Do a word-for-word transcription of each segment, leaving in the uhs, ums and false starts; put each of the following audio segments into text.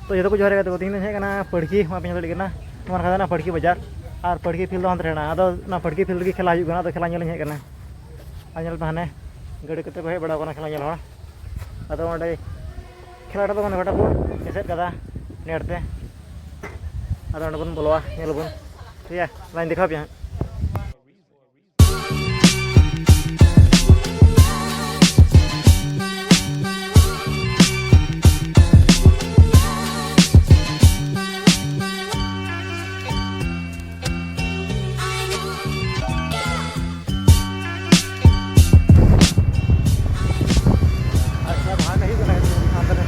ᱛᱚ ᱡᱚᱛᱚ ᱠᱚ ᱡᱚᱦᱟᱨ ᱜᱮ, ᱛᱮᱦᱮᱧ ᱫᱚᱧ ᱦᱮᱡ ᱠᱟᱱᱟ ᱯᱟᱹᱲᱠᱤ, ᱱᱚᱣᱟ ᱯᱮ ᱧᱮᱞ ᱫᱟᱲᱮᱭᱟᱜ ᱠᱟᱱᱟ, ᱱᱚᱣᱟ ᱠᱟᱱᱟ ᱯᱟᱹᱲᱠᱤ ᱵᱟᱡᱟᱨ᱾ ᱟᱨ ᱯᱟᱹᱲᱠᱤ ᱯᱷᱤᱞᱰ ᱫᱚ ᱦᱟᱱᱛᱮ ᱨᱮ ᱦᱮᱱᱟᱜᱼᱟ, ᱟᱫᱚ ᱚᱱᱟ ᱯᱟᱹᱲᱠᱤ ᱯᱷᱤᱞᱰ ᱨᱮᱜᱮ ᱠᱷᱮᱞᱟ ᱦᱩᱭᱩᱜ ᱠᱟᱱᱟ, ᱟᱫᱚ ᱠᱷᱮᱞᱟ ᱧᱮᱞ ᱤᱧ ᱦᱮᱡ ᱠᱟᱱᱟ᱾ ᱟᱨ ᱧᱮᱞ ᱯᱮ ᱦᱟᱱᱮ ᱜᱟᱹᱰᱤ ᱠᱚᱛᱮ ᱠᱚ ᱦᱮᱡ ᱵᱟᱲᱟᱣ ᱠᱟᱱᱟ ᱠᱷᱮᱞᱟ ᱧᱮᱞ ᱦᱚᱲ᱾ ᱟᱫᱚ ᱚᱸᱰᱮ ᱠᱷᱮᱞᱟ ᱴᱷᱮᱱ ᱫᱚ ᱢᱟᱱᱮ ᱜᱚᱴᱟ ᱠᱚ ᱮᱥᱮᱫ ᱠᱟᱫᱟ ᱱᱮᱴ ᱛᱮ᱾ ᱟᱫᱚ ᱚᱸᱰᱮ ᱵᱚᱱ ᱵᱚᱞᱚᱜᱼᱟ, ᱧᱮᱞ ᱟᱵᱚᱱ, ᱴᱷᱤᱠ ᱜᱮᱭᱟ, ᱞᱟᱭᱤᱱ ᱫᱮᱠᱷᱟᱣ ᱯᱮᱭᱟ ᱦᱟᱸᱜ᱾ ᱟᱪᱪᱷᱟ, ᱵᱷᱟᱜᱽ ᱦᱩᱭᱩᱜ ᱠᱟᱱᱟ ᱦᱟᱱᱛᱮ ᱨᱮ᱾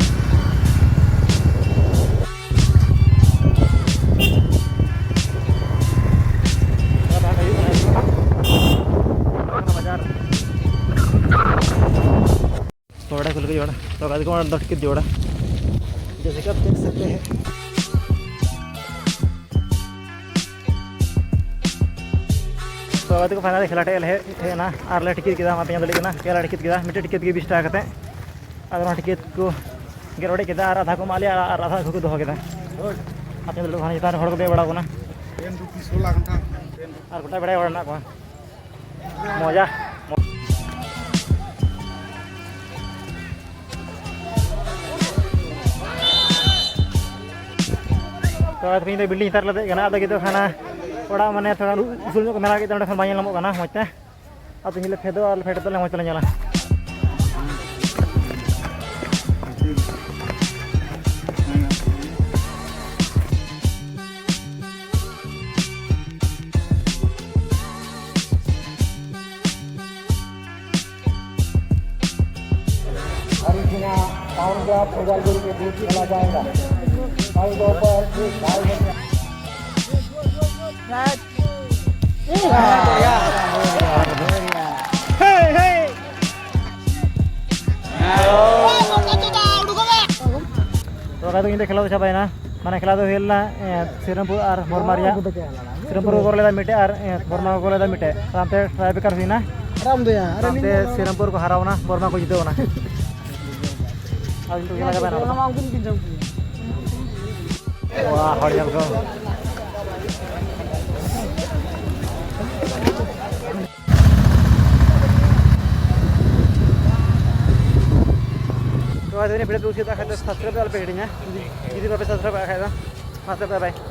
ᱵᱷᱟᱜᱽ ᱦᱩᱭᱩᱜ ᱠᱟᱱᱟ ᱵᱟᱡᱟᱨ᱾ ᱛᱚ ᱚᱲᱟᱜ ᱠᱚ ᱞᱟᱹᱜᱤᱫ ᱚᱲᱟᱜ, ᱛᱚ ᱜᱟᱹᱰᱤ ᱠᱚ ᱚᱲᱟᱜ ᱫᱚ ᱴᱤᱠᱤᱴ ᱫᱤᱭᱟ ᱚᱲᱟᱜ᱾ ᱡᱮᱥᱮ ᱠᱤ ᱟᱯ ᱫᱮᱠᱷ ᱥᱟᱠᱛᱮ ᱦᱮᱸ᱾ ᱛᱚ ᱜᱟᱛᱮ ᱠᱚ, ᱯᱷᱟᱭᱱᱟᱞ ᱠᱷᱮᱞᱟ ᱴᱷᱮᱡ ᱞᱮ ᱦᱮᱡ ᱮᱱᱟ ᱟᱨ ᱞᱮ ᱴᱤᱠᱤᱴ ᱠᱮᱫᱟ, ᱢᱟ ᱯᱮ ᱧᱮᱞ ᱫᱟᱲᱮᱭᱟᱜ ᱠᱟᱱᱟ, ᱯᱮᱭᱟ ᱞᱮ ᱴᱤᱠᱤᱴ ᱠᱮᱫᱟ, ᱢᱤᱫᱴᱮᱡ ᱴᱤᱠᱤᱴ ᱜᱮ ᱵᱤᱥ ᱴᱟᱠᱟ ᱠᱟᱛᱮ᱾ ᱟᱫᱚ ᱚᱱᱟ ᱴᱤᱠᱤᱴ ᱠᱚ ᱜᱮᱫ ᱚᱲᱮᱡ ᱠᱮᱫᱟ ᱟᱨ ᱟᱫᱷᱟ ᱠᱚ ᱮᱢᱟᱜ ᱞᱮᱭᱟ ᱟᱨ ᱟᱫᱷᱟ ᱠᱚ ᱫᱚᱦᱚ ᱠᱮᱫᱟ᱾ ᱟᱯᱮ ᱧᱮᱞ ᱫᱟᱲᱮᱭᱟᱜ ᱠᱟᱱᱟ, ᱪᱮᱛᱟᱱ ᱨᱮ ᱦᱚᱲ ᱠᱚ ᱫᱮᱡ ᱵᱟᱲᱟᱣ ᱠᱟᱱᱟ᱾ ᱟᱨ ᱜᱚᱴᱟ ᱵᱮᱲᱟᱭ ᱦᱚᱲ ᱢᱮᱱᱟᱜ ᱠᱚᱣᱟ᱾ ᱢᱚᱡᱟ᱾ ᱛᱚ, ᱛᱮᱦᱮᱧ ᱫᱚ ᱵᱤᱞᱰᱤᱝ ᱪᱮᱛᱟᱱ ᱨᱮᱞᱮ ᱫᱮᱡ ᱠᱟᱱᱟ᱾ ᱟᱫᱚ ᱠᱤᱱᱛᱩ ᱦᱟᱱᱟ ᱚᱲᱟᱜ ᱢᱟᱱᱮ ᱛᱷᱚᱲᱟ ᱩᱥᱩᱞ ᱧᱚᱜ ᱠᱚ ᱢᱮᱱᱟᱜ ᱠᱮᱫ ᱛᱮ ᱚᱸᱰᱮ ᱠᱷᱚᱱ ᱵᱟᱝ ᱧᱮᱞ ᱧᱟᱢᱚᱜ ᱠᱟᱱᱟ ᱢᱚᱡᱽ ᱛᱮ᱾ ᱟᱫᱚ ᱛᱮᱦᱮᱧ ᱞᱮ ᱯᱷᱮᱰᱚᱜᱼᱟ, ᱟᱨ ᱞᱮ ᱯᱷᱮᱰ ᱠᱟᱛᱮ ᱞᱮ ᱢᱚᱡᱽ ᱛᱮᱞᱮ ᱧᱮᱞᱟ᱾ हरिसिंहा टाउन क्लब उदलगुरी के बीच खेला जाएगा। कल दोपहर के ढाई बजे। ᱛᱚ ᱜᱟᱛᱮ ᱠᱚ, ᱤᱧ ᱫᱚ ᱠᱷᱮᱞᱟ ᱫᱚ ᱪᱟᱵᱟᱭᱮᱱᱟ᱾ ᱢᱟᱱᱮ ᱠᱷᱮᱞᱟ ᱫᱚ ᱦᱩᱭ ᱞᱮᱱᱟ, ᱮ, ᱥᱤᱨᱟᱢᱯᱩᱨ ᱟᱨ ᱵᱚᱨᱢᱟ ᱨᱮᱭᱟᱜ᱾ ᱥᱤᱨᱟᱢᱯᱩᱨ ᱠᱚ ᱜᱚᱞ ᱞᱮᱫᱟ ᱢᱤᱫᱴᱮᱡ ᱟᱨ, ᱮ, ᱵᱚᱨᱢᱟ ᱠᱚ ᱜᱚᱞ ᱞᱮᱫᱟ ᱢᱤᱫᱴᱮᱡ᱾ ᱛᱟᱭᱚᱢᱛᱮ ᱴᱨᱟᱭ ᱵᱨᱮᱠᱟᱨ ᱦᱩᱭᱱᱟ᱾ ᱟᱨᱟᱢ ᱫᱚᱭᱟ, ᱟᱨ ᱛᱟᱭᱚᱢᱛᱮ ᱟᱹᱞᱤᱧ ᱫᱚ ᱥᱤᱨᱟᱢᱯᱩᱨ ᱠᱚ ᱦᱟᱨᱟᱣᱱᱟ, ᱵᱚᱨᱢᱟ ᱠᱚ ᱡᱤᱛᱟᱹᱣ ᱮᱱᱟ᱾ ᱟᱨ ᱱᱤᱛᱚᱜ ᱠᱷᱮᱞᱟ ᱪᱟᱵᱟᱭᱮᱱᱟ᱾ ᱚᱱᱟ ᱢᱟ ᱩᱱᱠᱤᱱ ᱠᱤᱱ ᱡᱚᱢ ᱠᱤᱱ᱾ ᱱᱚᱣᱟ ᱦᱚᱲ ᱧᱮᱞ ᱠᱚ᱾ ᱛᱚ ᱟᱫᱚ ᱱᱤᱭᱟᱹ video ᱯᱮ ᱠᱩᱥᱤᱭᱟᱫ ᱠᱷᱟᱡ ᱫᱚ subscribe ᱫᱚ ᱟᱞᱚᱯᱮ ᱦᱤᱲᱤᱧᱟ, ᱡᱩᱫᱤ ᱵᱟᱯᱮ subscribe ᱠᱟᱜ ᱠᱷᱟᱡ ᱫᱚ᱾ ᱢᱟ ᱛᱚᱵᱮ bye bye᱾